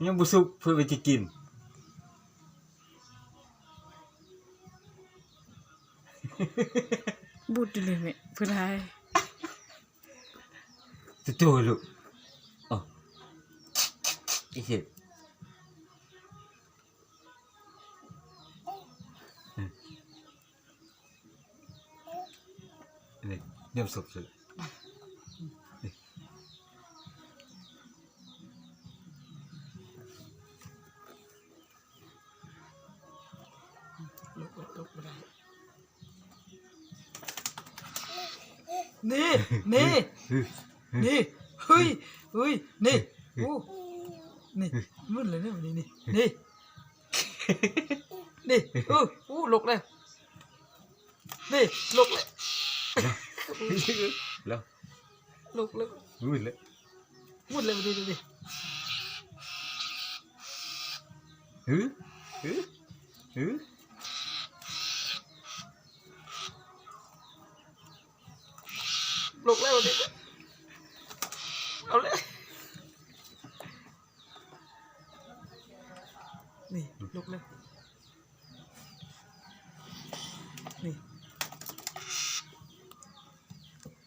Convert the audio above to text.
ຍັງບໍ່ສຸກ ເພິ່ນວ່າຊິກິນ. ບູດຢູ່ເລີຍແມ່ ເພິ່ນຫາຍ. ໂຕໆ ລູກ. ເອົາ ອີເຮັດ ນີ້ ຍຳສົບເລີຍ. ລຸກ ລຸກ ລຸກບໍ່ໄດ້. ນີ້ ນີ້ ນີ້ ເຮີ້ຍ ເຮີ້ຍ ນີ້ ໂອ້ ນີ້ ມຶນເລີຍນີ້ ນີ້ ນີ້ ນີ້ ໂອ້ ໂອ້ ລຸກແລ້ວ ນີ້ ລຸກແລ້ວ ແລ້ວ ລຸກແລ້ວ ມືດແລ້ວ ມືດແລ້ວ ນີ້ ນີ້ ເຮີ້ ເຮີ້ ເຮີ້ ລຸກແລ້ວນີ້ ເອົາແລ້ວ ນີ້ ລຸກແລ້ວ ນີ້